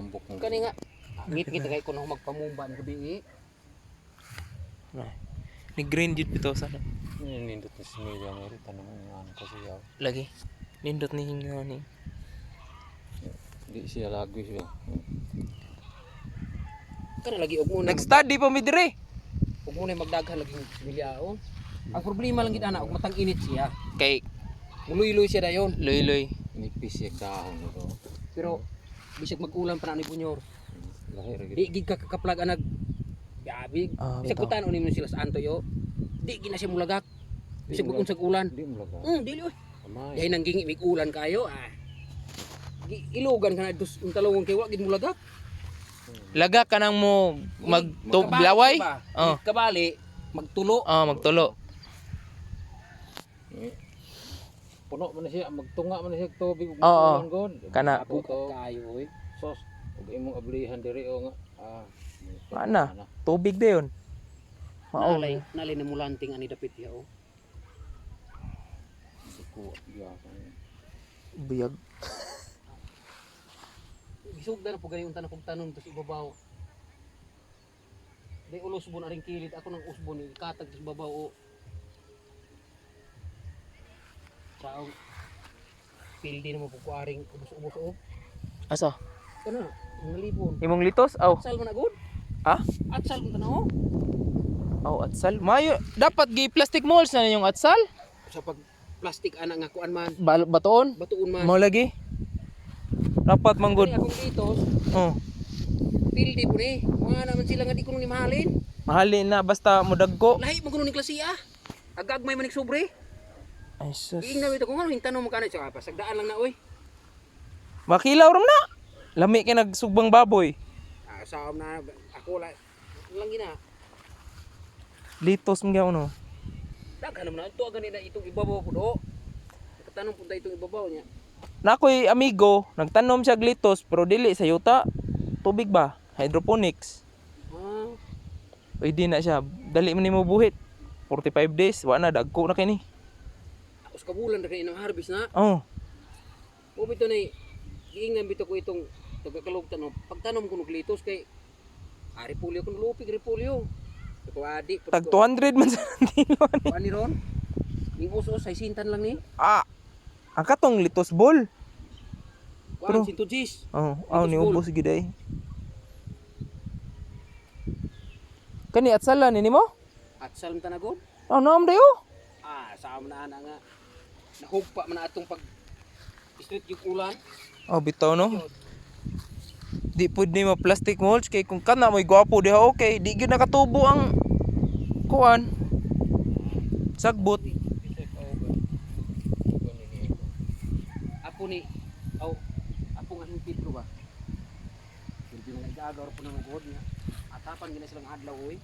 Tambok mo. Kani nga ngit-ngit kay kuno magpamumba ni gabi eh. Ay. Ni green jud bitaw sana. Nindot ni similya mo rin. Tanong mo ano kasi siya. Lagi. Nindot ni nga ni. Di siya lagi siya. Kana lagi og muna Nag-study pa mi dire. og muna magdaghan lagi similya oh. Ang problema lang gid ana og matang init siya. Kay Muluy-luy siya dayon. luy-luy. Nipis siya dahon ito. Pero bisag mag-ulan pa na ni Bunyor. Lahi ra gid. Di gid ka kakaplag anag. Gabi. Ah, Bisag bitaw. kutan unin mo sila sa antoy oh. Di gid na siya mulagak. Bisag mag-unsag ulan. Di mo laga. Dili oy. Amay. Dahil nang gingi mig ulan kayo ah. Ilugan ka na dos ang talungon kay wa gid mulagak. Laga ka nang mo magtublaway. Kabali ba? Oh. Kabali magtulo. Oh, magtulo. Eh, puno man na siya, magtunga man na siya og tubig ug Oo. ulan god. Kana. Ako to Kayo oy. sos ug imong ablihan diri o nga. Ah. Ana, tubig dayon. Mao. Nalay, nalay na mulanting ani dapit ya oh. Suko biya. Buyag. Gisugdan na po gani unta na kog tanom to sa ibabaw. Di ulos bon aring kilid ako nang usbon ni katag sa ibabaw o. Saong pildi na mo po ko aring ubos-ubos o. Asa? Kana, ang nalibon. Imong litos? Aw. Atsal man na gud. Ha? Atsal man tanaw. Aw, atsal. Mayo, dapat gi plastic molds na yung atsal. Sa pag plastic ana nga kuan man, Batoon. batuon man. Mao lagi. Dapat manggod. Kani akong litos, Oh. pildi po ni. Mga naman sila nga di ko ni mahalin. Mahalin na basta mudagko. Lahi mo kuno ni klase ah. Agagmay man ni sobre. Ay sus. Giing na ito kung ano, hintanong mo ka na. Tsaka pasagdaan lang na, oy. Makilaw ram na. Lami kay nagsugbang baboy. Ah, sa na, ako lang, lang gina. Litos mga ano. Daghan naman na, ito agad na itong ibabaw po do. Nakatanong punta itong ibabaw niya. Nakoy amigo, nagtanom siya og litos pero dili sa yuta. Tubig ba? Hydroponics. Ah, Pwede na siya. Dali man nimo buhit. 45 days, wa na dagko na kini. tapos kabulan na kayo ng harvest na. Oh. O bito na, giing na bito ko itong tagakalog tanong. Pagtanom ko nuglitos kay, ah, repolyo ko nulupig, repolyo. Ito adi. Tag 200 man sa kilo ni. Ani ron? Ning usos ay sintan lang ni. Ah. Ang katong litos ball. Kuan sinto jis. Oh, aw Litos ni ball. ubos gid ay. Kani atsala ni nimo? At salam tanagon. Oh, naam dayo. Ah, sa na ana nga. Nahugpa man na atong pag street yung ulan. Oh, bitaw no. Di pud ni mo plastic mulch kay kung kana mo'y gwapo diha okay, di gyud nakatubo ang kuan. Sagbot. Apo ni aw apo nga hing Pedro ba. Hindi na igagaw po ng god niya. Atapan gina silang adlaw oy.